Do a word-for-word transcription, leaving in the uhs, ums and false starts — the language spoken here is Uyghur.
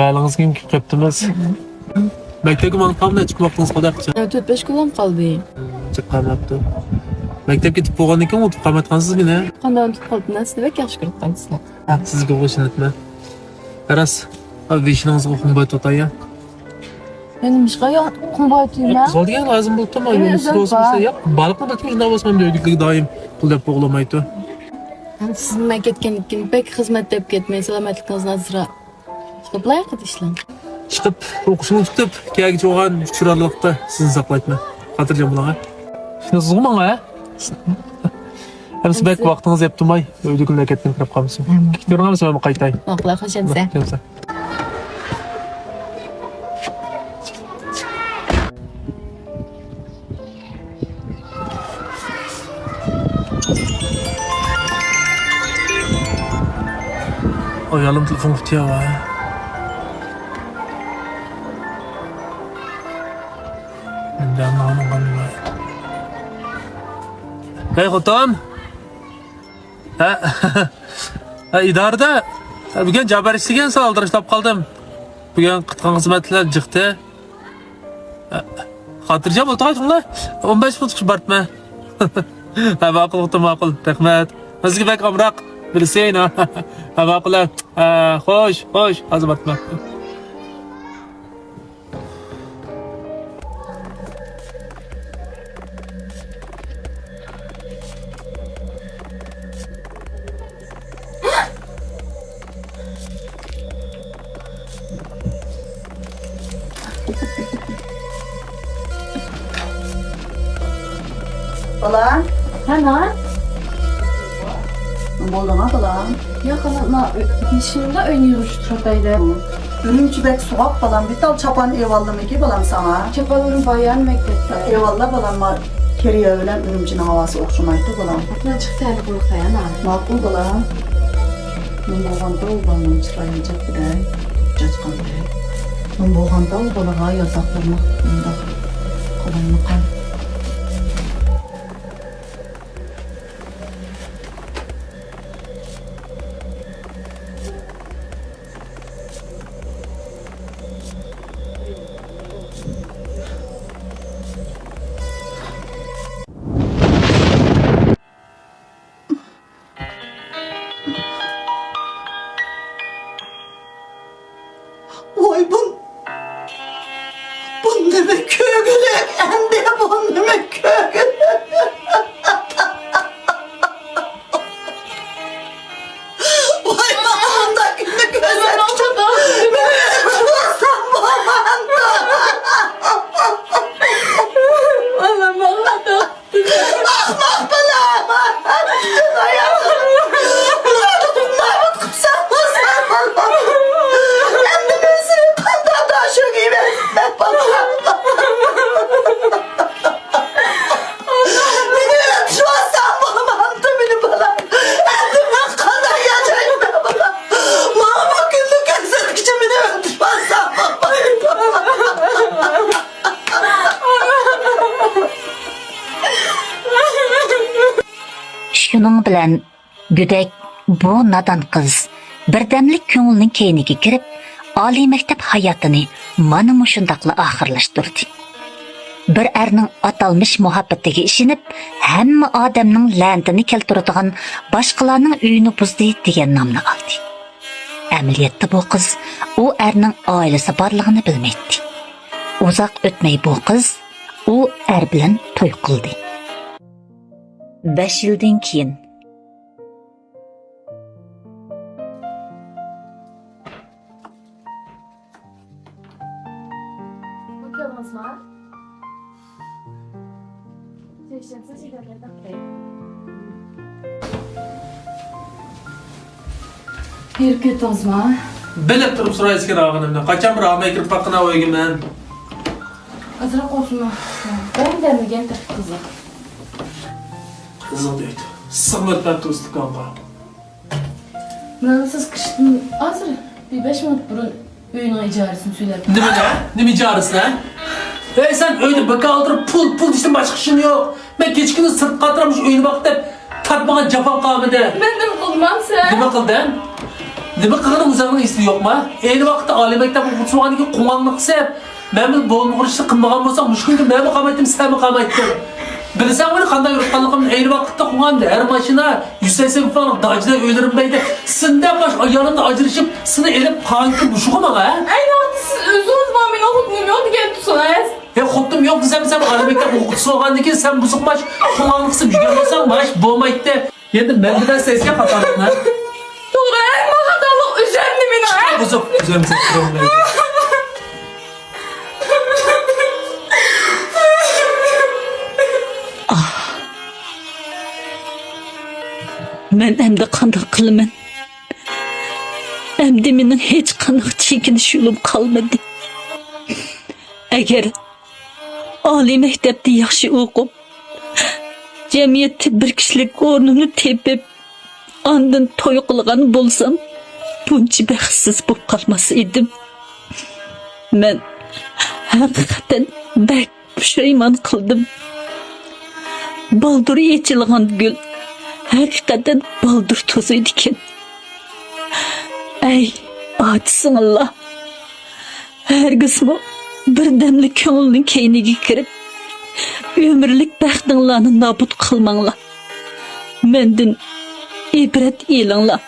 ھالىڭىزگە كۆپ قېپتىمىز. مەكتەپكە ماڭىپ قالغان نەچچە كۈن ۋاقتىڭىز قالدى؟ ھە، تۆت-بەش كۈنلەرم قالدى. جىق قالماپتۇ. مەكتەپكە كېتىپ بولغاندىن كېيىن ئۇنتۇپ قالمايتقانسىز مېنى؟ قانداق ئۇنتۇپ قالدىم، سىز بەك ياخشى كۆرۈپ قالىسىز. ھە، سىزگە ئىشىنىپمەن. راست، ۋېشىنىڭىزغا قوڭغاي توتاي يا. مېنىڭ ئىشقا يا قوڭغاي تۈيمە. قىزغا دېگەن لازىم بولۇپتۇ، مانا يولدا سىز بولسىڭىز ياق. بالىكنى بىلىپ شۇنداق بولسا مەن ئۆيدىكىدەك دائىم پۇل دەپ بولمايتتى. سىز مەن كەتكەندىن كېيىن بەك خىزمەت دەپ كەتمەي، سالامەتلىكىڭىزنى ئازراق چىقىپ ئىشلەڭ. چىقىپ ئوقۇشنى تۇتۇپ، كەلگۈچى بولغان ئۇچۇر ئارىلىقتا سىزنى ساقلايتتىم. خاتىرجەم بولۇڭ ھە. شۇنداق سىزغۇ ماڭا ھە؟ ئەمىسە بەك ۋاقتىڭىز يەپ تۇرماي، ئۆيدىكىلەر كەتكەن قاراپ قالمىسۇن. كېتىۋېرىڭ ئەمىسە مەن قايتاي. ماقۇل، خوش ئەمىسە. ئايالىم تېلېفون قىپتۇ يا. ھەي خوتۇن. ھە؟ ھە، ئىدارىدە بۈگۈن جابار ئىشلىگەن سان ئالدىراشلاپ قالدىم. بۈگۈن قىلغان خىزمەتلەر جىقتى. خاتىرجەم ئولتۇرايلى، ئون بەش مىنۇتقىچە بارىمەن. ھە، ماقۇل، ماقۇل، رەھمەت. سىزگە بەك ئامراق، بىلىسەن. ھە، ماقۇل، ھە، خوش، خوش، ھازىر بارىمەن. بالام. ھە، نان. بولدىڭا، بالام؟ ياق، ئانا، ما، ئۆ-، يېشىمدا ئۆينى يىغىشتۇرۇپ ئەيدە. ئۈرۈمچى بەك سوغۇق، بالام. بىر تال چاپان ئېۋالدىمىكى، بالام، ساڭا؟ چاپانلىرىم بار يا مەكتەپتە. ئېۋاللا، بالام، ما، كېرىيە بىلەن ئۈرۈمچىنىڭ ھاۋاسى ئوخشىمايدۇ، بالام. ئاتنا چىقتى، ھەدە قويۇقتا، يانا. ماقۇل، بالام. نېمە بولغاندا ئۇ بالىنىڭ چىرايى جىق بىدەي، چاچقاندەك. نېمە بولغاندا ئۇ بالىغا ياتاقلىرىنى مۇنداق قىلالمىغان. ۋاي بۇ، بۇ نېمە كۆگىلىك ئەمدى، بۇ نېمە كۆگىلىك؟ ۋاي ماڭا مۇنداق كۈننى كۆرسەتكۈچى مېنى ئۆلتۈرۈۋالسام بولمامدۇ؟ بالام، بالام. ئاخماق بالا! نابۇت قىپسەن، قىپسەن، بالام. ئەمدى مەن سېنى قانداق داشۆگە يېۋەتمەك، بالام؟ مېنى ئۆلتۈرۈۋالساڭ بولمامدۇ مېنى، بالام؟ ئەمدى مەن قانداق ياشايمەن، بالام؟ ماڭا بۇ كۈننى كۆرسەتكۈچە مېنى ئۆلتۈرۈۋالساڭ بولمامدۇ؟ شۇنىڭ بىلەن گۆدەك بۇ نادان قىز بىردەملىك كۆڭۈلنىڭ كەينىگە كىرىپ، ئالىي مەكتەپ ھاياتىنى مانا مۇشۇنداقلا ئاخىرلاشتۇردى. بىر ئەرنىڭ ئاتالمىش مۇھەببىتىگە ئىشىنىپ، ھەممە ئادەمنىڭ لەنىتىنى كەلتۈرىدىغان باشقىلارنىڭ ئۆيىنى بۇزدى دېگەن نامنى ئالدى. ئەمەلىيەتتە بۇ قىز ئۇ ئەرنىڭ ئائىلىسى بارلىقىنى بىلمەيتتى. ئۇزاق ئۆتمەي بۇ قىز ئۇ ئەر بىلەن توي قىلدى. بەش يىلدىن كېيىن. بېرىپ كەتتىڭىزما؟ بىلىپ تۇرۇپ سورايسىكەن ئاغىنىمدىن. قاچان بىر ھاماي كىرىپ باققىنا ئۆيگە مەن. ئازراق بولسىمۇ. بەرمىگەن تېخى قىزىق. قىزىق دەيدۇ. سىغمىدى مەن تۇرۇستىكانغا. مانا سىز كىرىشتىن ھازىر بىر بەش مىنۇت بۇرۇن ئۆينىڭ ئىجارىسىنى سۈيلەپ. نېمە دە؟ نېمە ئىجارىسى دە؟ ئەي سەن ئۆيدە بىكار ئولتۇرۇپ پۇل، پۇل دېيىشتىن باشقا ئىشىڭ يوق. مەن كېچە كۈندۈز سىرتقا ئاتراپ مۇشۇ ئۆينى باقىپ دەپ تارتمىغان جاپام قالمىدى. مەن نېمە قىلدىم سەن؟ نېمە قىلدىڭ؟ نېمە قىلغىنىڭ ئۆزۈڭنىڭ ئېسىڭدە يوقما؟ ئەينى ۋاقىتتا ئالىي مەكتەپكە ئوقۇتۇۋالغاندىن كېيىن قوڭغاقلىق قىلىپ، مەن بىلەن بولمىغۇر ئىشنى قىلمىغان بولساڭ، مۇشۇ كۈنگە مەنمۇ قالمايتتىم، سەنمۇ قالمايتتىڭ. بىلسەڭ مېنى قانداق يورۇتقانلىقىمنى. ئەينى ۋاقىتتا قوڭغان ھەر ماشىنا يۈز سەكسەن مىڭ داجىدا ئۆيلىرىمدە ئىدى. سېنىڭدەك باش ئايالىمدىن ئاجرىشىپ، سېنى ئېلىپ قالغىنىڭ مۇشۇغۇ ماڭا، ھە؟ ئەينى ۋاقىتتا سىز ئۆزىڭىز ماڭا مېنىڭ خوتۇنۇم يوق دېگەن تۇرسىڭىز. ھە، خوتۇنۇم يوق دېسەم، سەن ئالىي مەكتەپكە ئوقۇتقۇزۇۋالغاندىن كېيىن سەن بۇزۇق باش قوڭغاقلىق قىلىپ يۈرگەن بولساڭ، ماش بولمايتتى. يەنە مەن بىلەن سەزگەن خاتالىقنى. توغرا، ئەمما خاتالىق ئۆزۈمدە مېنىڭ، ھە؟ بۇزۇق، ئۆزۈم سەن. مەن ئەمدى قانداق قىلىمەن؟ ئەمدى مېنىڭ ھېچقانداق چېكىنىش يولۇم قالمىدى. ئەگەر ئالىي مەكتەپتە ياخشى ئوقۇپ، جەمئىيەتتە بىر كىشىلىك ئورنۇمنى تېپىپ، ئاندىن توي قىلغان بولسام، بۇنچە بەختسىز بولۇپ قالماس ئىدىم. مەن ھەقىقەتەن بەك پۇشايمان قىلدىم. بالدۇر ئېچىلغان گۈل ھەقىقەتەن بالدۇر توزۇيدىكەن. ئەي، ئاچا سىڭىللار! ھەرگىزمۇ بىردەملىك كۆڭۈلنىڭ كەينىگە كىرىپ، ئۆمۈرلۈك بەختىڭلارنى نابۇت قىلماڭلار. مەندىن ئىبرەت ئېلىڭلار.